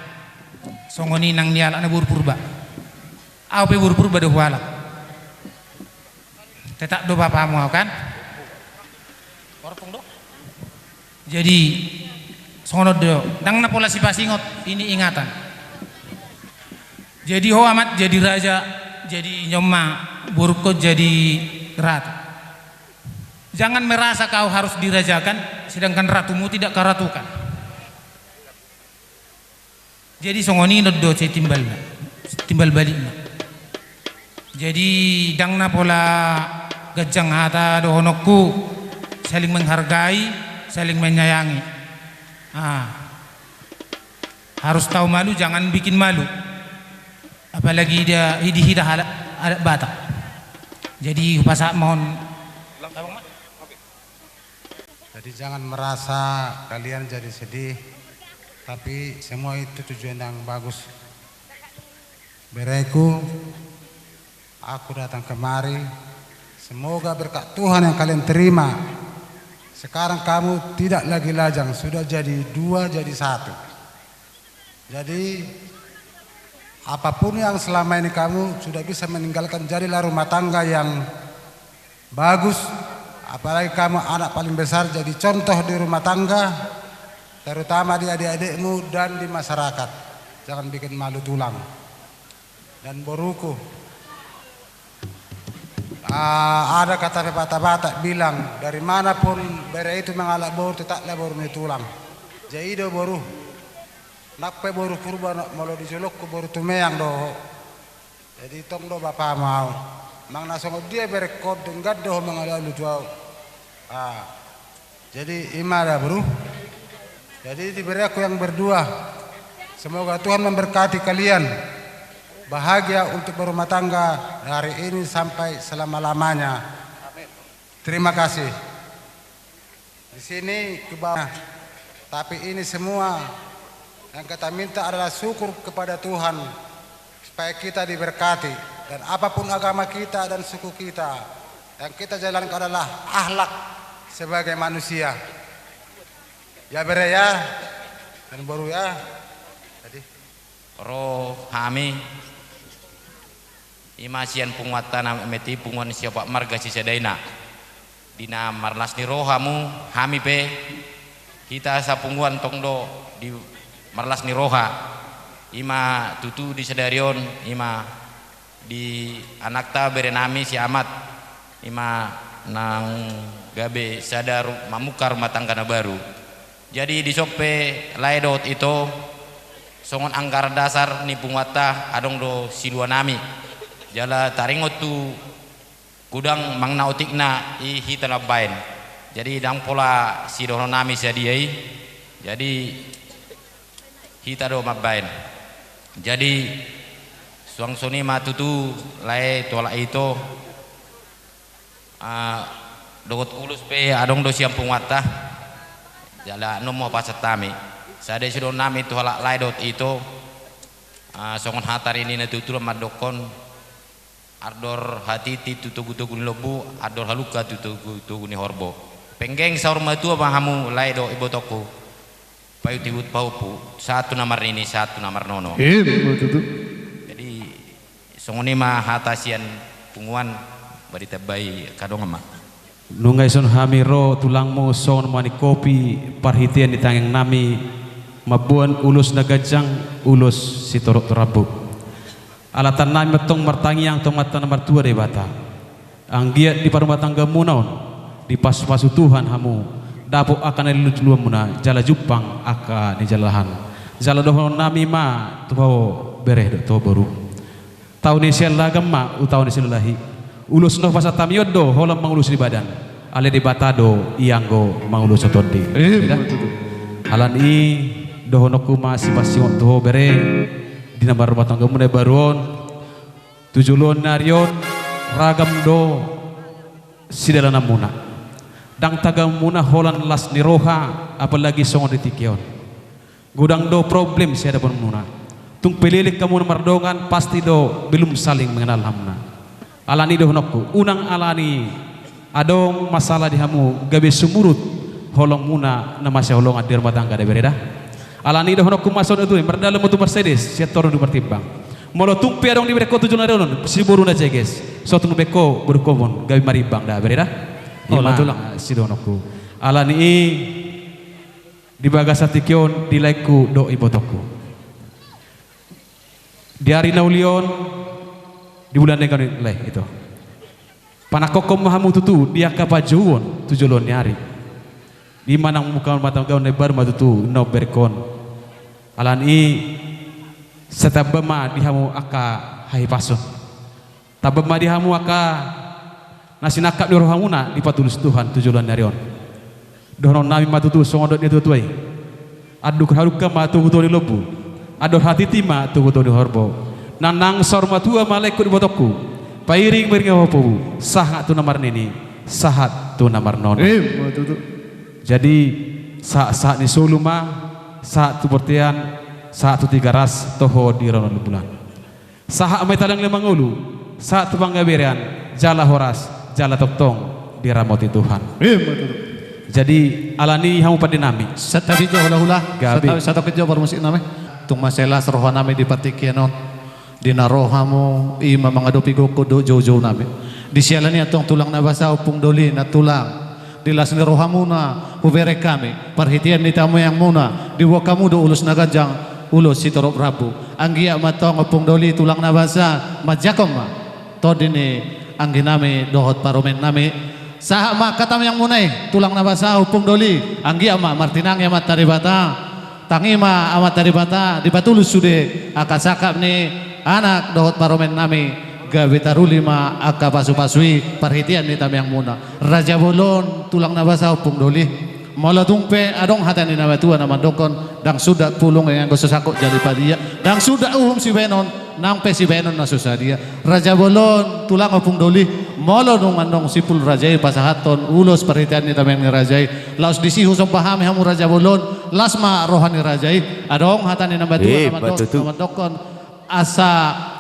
Songon i nang nialap na boru Purba. Au pe boru Purba do hualap. Tetap do bapamu au kan? Orpung do. Jadi songon on do, ndang na pola sipasingot, ini ingatan. Jadi ho Amat jadi raja, jadi nyoma borungkon jadi ratu. Jangan merasa kau harus dirajakan, sedangkan ratumu tidak kau ratukan. Jadi songon i do sai timbalna. timbal balikna. Jadi ndang na pola ganjang hata dohononku, saling menghargai, saling menyayangi. Ah, harus tahu malu, jangan bikin malu. Apalagi di, di hita halak, halak Batak. Jadi pasahat ma on. Jadi jangan merasa kalian jadi sedih, tapi semua itu tujuan yang bagus. Bereku, aku datang kemari. Semoga berkat Tuhan yang kalian terima. Sekarang kamu tidak lagi lajang, sudah jadi dua, jadi satu. Jadi, apapun yang selama ini kamu sudah bisa meninggalkan, jadilah rumah tangga yang bagus. Apalagi kamu anak paling besar, jadi contoh di rumah tangga, terutama di adik-adikmu dan di masyarakat. Jangan bikin malu tulang. Dan boruku, ah, ada kata pepatah Batak bilang, dari mana pun bere itu mangalap boru, tetaplah boru ni tulang. Jadi i do boru. Nang pe boru Purba, molo di jolongku boru Tumeang do ho. Jadi tong do bapamu au. Manang na songon dia berengkon, denggan do ho mangalualu tu au. Ah. Jadi i ma da boru. Jadi di bereku yang berdua, semoga Tuhan memberkati kalian, bahagia untuk berumah tangga dari ini sampai selama-lamanya. Terima kasih. Di sini keba-, tapi ini semua yang kita minta adalah syukur kepada Tuhan supaya kita diberkati, dan apapun agama kita dan suku kita, yang kita jalankan adalah akhlak sebagai manusia. Ya bere ya, dan boru ya. Jadi ro hami, i ma sian punguanta na mete, punguan siopat marga Sisadaina. Di na marlas ni roha hamu, hami pe, hita sapunguan tong do di marlas ni roha. I ma tutu di sadari on, i ma di anakta bere nami si Amat, i ma nang gabe sada ru-, mamungka rumah tangga na baru. Jadi dison pe lae dohot ito, songon anggaran dasar ni punguanta adong do silua nami. Jala taringot tu godang manang na otikna i hita lambaen. Jadi ndang pola sidohonon nami sadia i. Jadi hita do mambaen. Jadi suang songon i ma tutu lae tu halak ito. Ah, dohot ulos pe adong do sian punguanta. Jala annon ma pasahat hami. Sada sidohonon nami tu halak lae dohot ito. Ah, songon hata ni natuatua mandokkon, andor hatiti tu togutogu ni lombu, andor halumpang tu togutogu ni horbo. Penggeng saur matua ma hamu lae dohot ibotongku. Paihutihut pahompu, sahat tu na marnini, sahat tu na marnono. Ima tutu. Jadi songon i ma hata sian punguan, ba ditambai angka dongan ma. Nunga dison hami ro tulangmu songon manik kopi, parhitean ni tangiang nami, mamboan ulos na ganjang, ulos sitorop rambu. Alatan nami ma tong martangiang tu Amanta na martua Debata. Anggiat di parrumatanggaonmuna on, dipasupasu Tuhan hamu, dapot angka na niluluanmuna, jala jumpang angka nijalahan. Jala dohonon nami ma tu ho bere dohot tu ho boru. Tao ni sian lagam ma tu tao ni sian lalahi. Ulos na hupasahat hami on do holan mangulosi badan. Alai Debata do i anggo mangulosi tondi. Ima tutu. Alani i dohononku ma sipasingot tu ho bere, di na marrumatanggaonmuna baru on. Tu joloan ni ari on, ragam do sidalananmuna. Ndang tagamuna holan las ni roha, apalagi songon di tingki on. Godang do problem siadaponmuna. Tung pe leleng hamuna mardongan, pasti do belum saling mengenal hamuna. Alani i dohononku, unang alani adong masalah di hamu, gabe sumurut holongmuna na masihaholongan di rumah tangga da bere da. Alani i dohononku ma songon i, mardalan ma tu Mercedes, sian toru di martimbang. Molo tung pe adong diberengkon tu joloan ni ari on siboru na jeges, so tung diberengkon boru komon, gabe marimbang da bere da. Ima tulang sidohononku. Alani i di bagasan tingki on di laengku dohot ibotongku. Di ari na uli on, di bulan na ingkon i lae ito. Panangkokhon ma hamu tutu di angka panjouon tu joloan ni ari. Ima nang mamungka rumah tangga na imbaru ma tutu na umberengkon. Alani i Sai tamba ma di hamu angka hahipason. Tamba ma di hamu angka na sinangkap ni rohamuna dipatulus Tuhan tu joloan ni ari on. Dohonon nami ma tutu songon dok ni natuatua i. Andor hadungka ma tu huta ni lombu. Andor hatiti ma tu huta ni horbo. Nang nang saur matua ma laengku di ibotongku. Pairing ma iring ni hohom. Sahat tu na marnini, sahat tu na marnono. Ima tutu. Jadi sahat-sahat ni solu ma, sahat tu bontean, sahat tu Tigaras, toho di ranuan ni bulan. Sahat ma i talang lima ngolu, sahat tu panggabean, jala horas, jala tongtong diramoti Tuhan. Ima tutu. Jadi alani i hamu pande nami. Santabi jo hulahula. Gabe. Santabi, satongkin jo parmusik nami. Tung mansai las roha nami di partingkian on. Di na ro hamu ima mangadopi gokhon dohot joujou nami. Di siala ni i antong tulang na basa, ompung doli, nantulang. Di las ni rohamuna hubereng hami parhitean ni tamiangmuna, diboan hamu do ulos na ganjang, ulos sitorop rambu. Anggiat ma antong ompung doli tulang na basa, manjangkon ma tondi ni anggi nami dohot parumaen nami. Sahat ma angka tamiangmuna i tulang na basa, ompung doli, anggiat ma martinangi Amanta Debata. Tangi ma Amanta Debata, dipatulus sude angka sangkap ni anak dohot parumaen nami, gabe taruli ma angka pasupasu i parhitean ni tamiangmuna. Raja bolon, tulang na basa, ompung doli. Molo tung pe adong hata ni na matua na mandokkon, ndang suda pulung i anggo so sangkot jala padia, ndang suda uhum sibahenon, nang pe sibahenon na so sadia. Raja bolon, tulang, ompung doli, molo nunga adong simpul raja i pasahathon ulos parhitean ni tamiang ni raja i, laos disi husomba hami hamu raja bolon, las ma roha ni raja i. Adong hata ni na matua, eh, na mandok-, na mandokkon, asa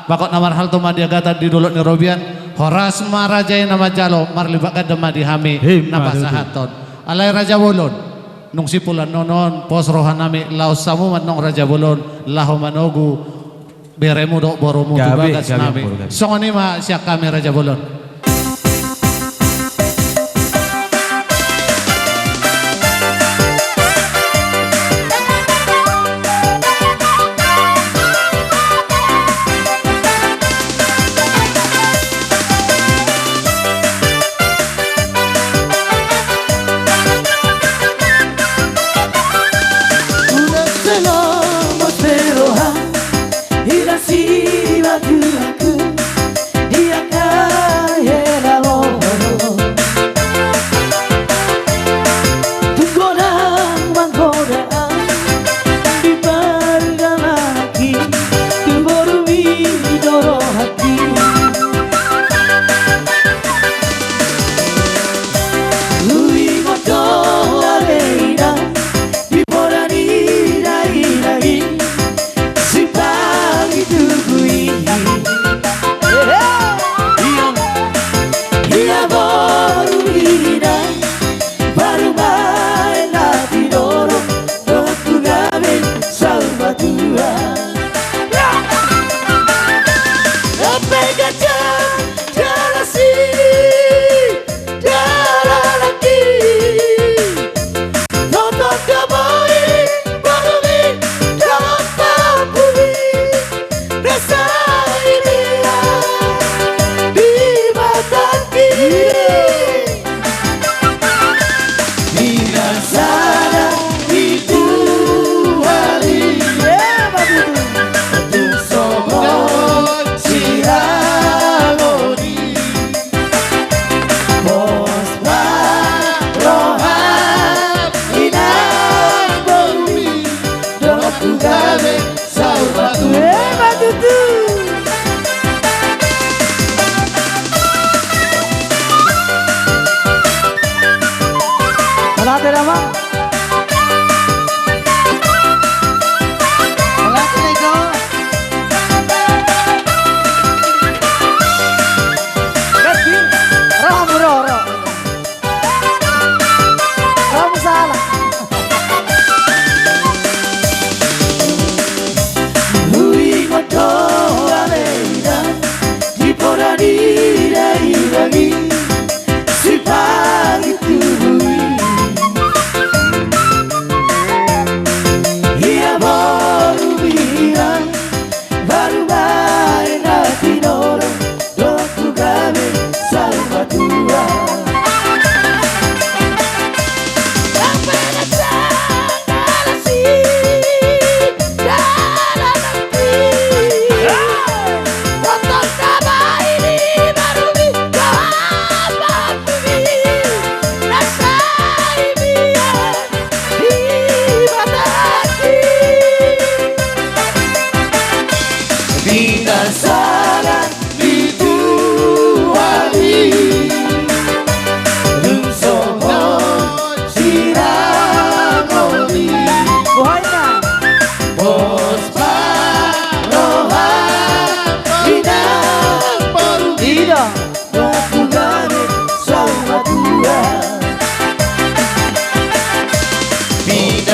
bakot na marhalto ma di agatan, di dolok ni robean, horas ma raja i na manjalo, marlipat ganda ma di hami, eh, na pasahathon. Alai raja bolon, nung simpul annon on, pos roha nami, laos hamu ma annon raja bolon laho manogu beremu dohot borumu tu bagas nami. Gabe, gabe, gabe. Songon i ma sian hami raja bolon.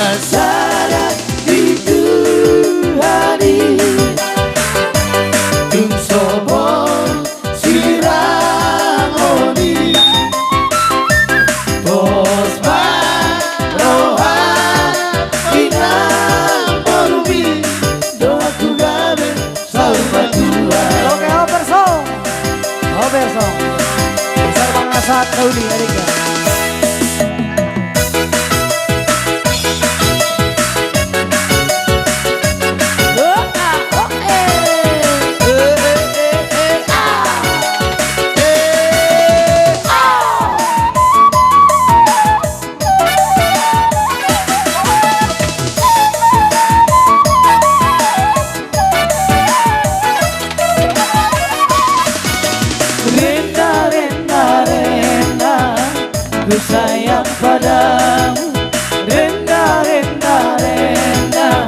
Sada di Tuhan i, tung so boi sirangoni. Pos ma roha inang borumi, dohot tu gabe saur matua. Oke, Opersong. Opersong. Besar bang asat kau ni, adiknya. Renda, renda, renda, ku sayang padamu. Renda, renda, renda,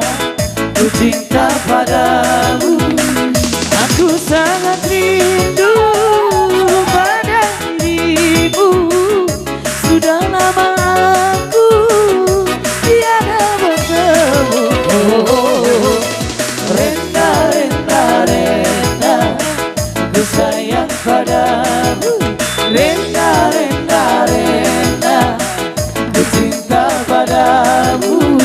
ku cinta padamu. Aku sangat rindu pada dirimu. Sudah lama aku tiada bertemu. Oh, renda, renda, renda, ku sayang padamu. Renda, renda, renda, ku cinta padamu.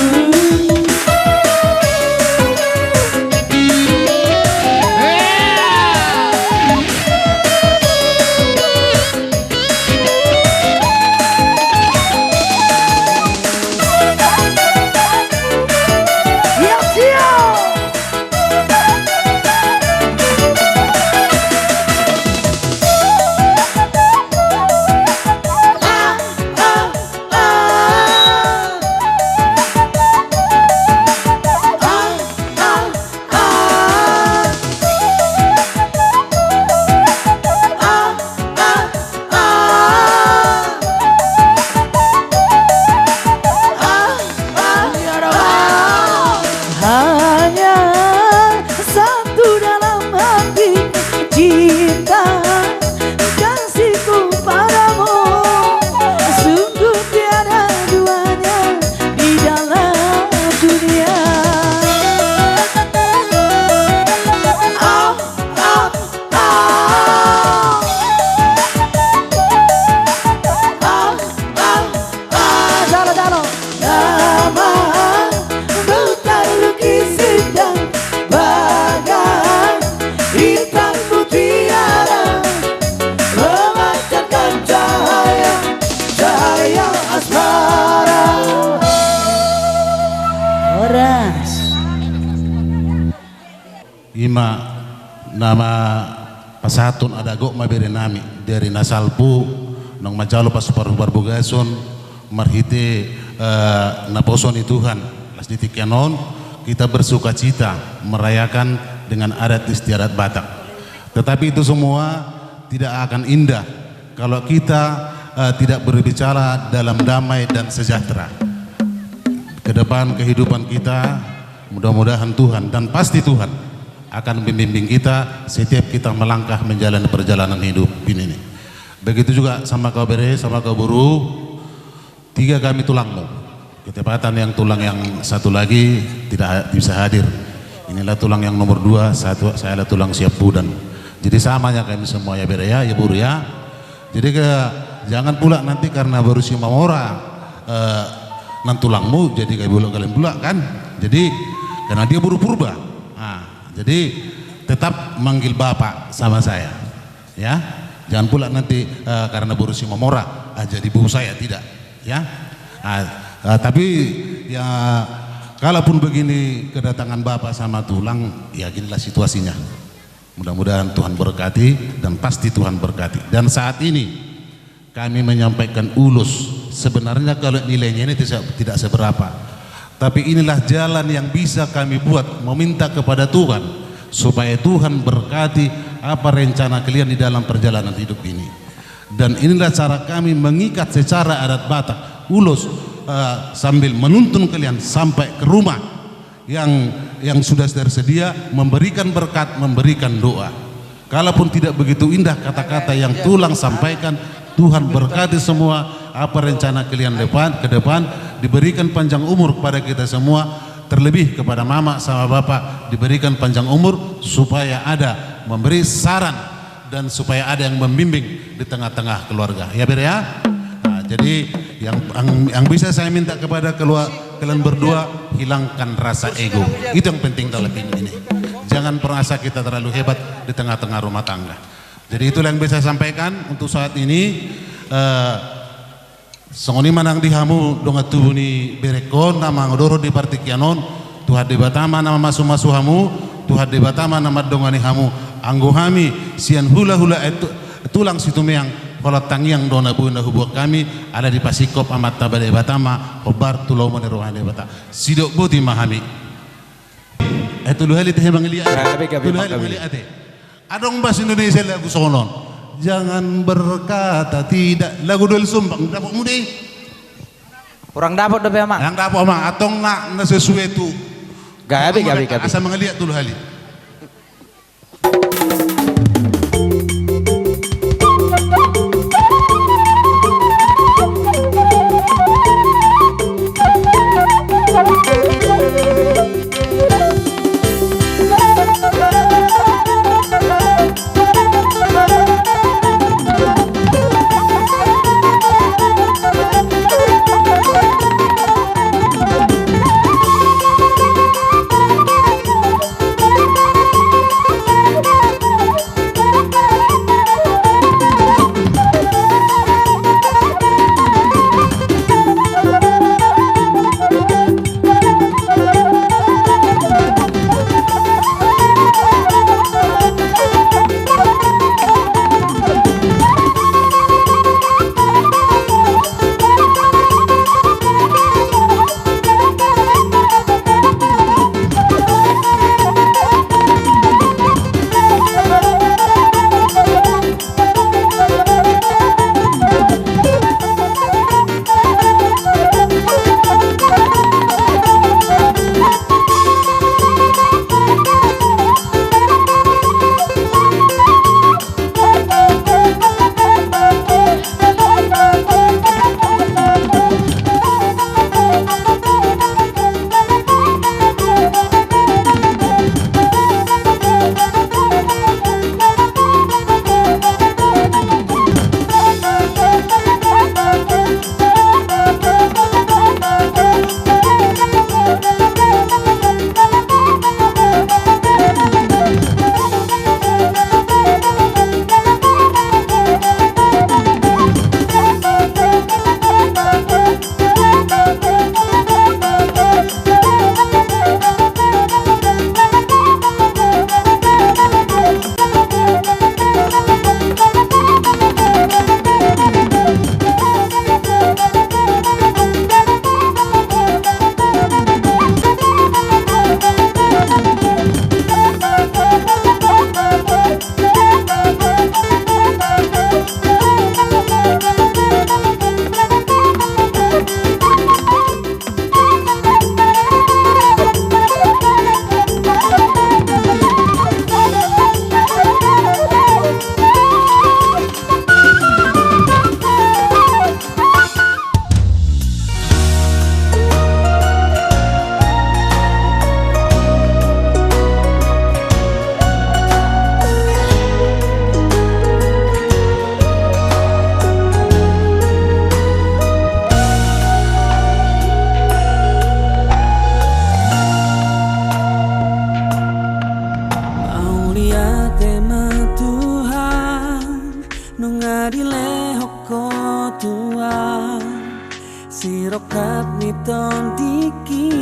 Hanya satu dalam hati, cinta kasihku padamu, sungguh tiada duanya di dalam dunia. Ah, ah, ah. Ah, ah, ah. Jalo, jalo. Nama mu terlukis indah bagai intan mutiara, memancarkan cahaya, cahaya asmara. Horas. Ima nama pasahathon, adagohon ma bere nami dari na salpu, naung manjalo pasupasu parbagason marhite, eh, naposo ni Tuhan. Las di tingki on, kita bersukacita merayakan dengan adat istiadat Batak. Tetapi itu semua tidak akan indah kalau kita, eh, tidak berbicara dalam damai dan sejahtera. Ke depan kehidupan kita, mudah-mudahan Tuhan, dan pasti Tuhan, akan membimbing kita setiap kita melangkah menjalani perjalanan hidup ini. Begitu juga sama kau bere, sama kau boru, tiga kami tulangmu. Ketepatan yang tulang yang satu lagi tidak ha-, bisa hadir. Inilah tulang yang nomor dua, satu, saya adalah tulang Siampudan. Jadi samanya kami semua ya bere ya, ya boru ya. Jadi ke, jangan pula nanti karena boru Simamora, eh, nang tulangmu, jadi kami bolak-balik pula kan. Jadi karena dia boru Purba. Nah, jadi tetap manggil bapak sama saya. Ya, jangan pula nanti, eh, karena boru Simamora, ah, jadi boru saya, tidak. Ya. Ah, eh, tapi ya, kalaupun begini kedatangan bapak sama tulang, ya ginilah situasinya. Mudah-mudahan Tuhan berkati dan pasti Tuhan berkati. Dan saat ini kami menyampaikan ulos. Sebenarnya kalau nilainya ini tidak, tidak seberapa. Tapi inilah jalan yang bisa kami buat, meminta kepada Tuhan supaya Tuhan berkati apa rencana kalian di dalam perjalanan hidup ini. Dan inilah cara kami mengikat secara adat Batak, ulos, eh, sambil menuntun kalian sampai ke rumah yang, yang sudah tersedia, memberikan berkat, memberikan doa. Kalaupun tidak begitu indah kata-kata yang tulang sampaikan, Tuhan berkati semua apa rencana kalian depan, ke depan, diberikan panjang umur kepada kita semua, terlebih kepada mama sama bapak diberikan panjang umur supaya ada memberi saran dan supaya ada yang membimbing di tengah-tengah keluarga. Ya, Bere, ya? Nah, jadi yang, yang, yang bisa saya minta kepada keluar, kalian berdua, hilangkan rasa ego. Itu yang penting dalam hidup ini. Jangan merasa kita terlalu hebat di tengah-tengah rumah tangga. Jadi itulah yang bisa saya sampaikan untuk saat ini. Eh, songon i ma nang di hamu dongan tubu ni berengkon na mangodorhon di partingkian on, Tuhan Debata ma na mamasumasu hamu, Tuhan Debata ma na mandongani hamu. Anggo hami sian hulahula, eh, tu-, tulang Situmeang, holan tangiang do na boi na huboan hami, ala dipasingkop Amanta Debata ma hombar tu lomo ni roha ni Debata. Sidok boti ma hami. Eh, tolu hali ate, mangiliat. Gabe, gabe, tolu hali, gabe. Mangiliat ate. Adong bahasa Indonesia lagu songon on. Jangan berkata tidak. Lagu Doel Sumbang, dapot muna i? Kurang dapot dope, Amang. Kurang dapot, Amang. Antong na, na sesuai tu. Gabe, gabe, gabe. Asa mangiliat tolu hali. Mauliate ma Tuhan, nunga dilehon Ho Tuhan, sirongkap ni tondingki,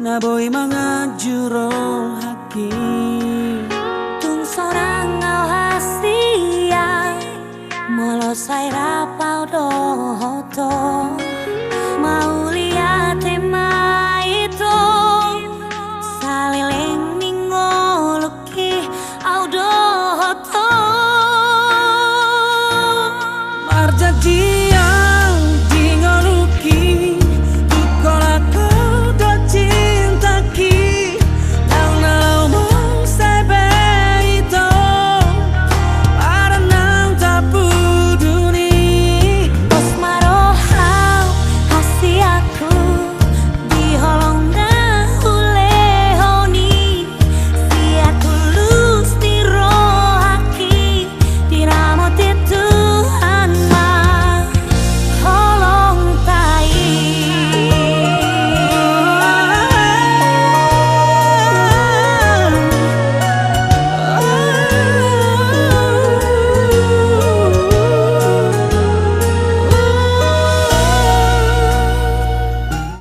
na boi manganju rohangki. Tung sonang au hasea, molo sai rap au dohot Ho.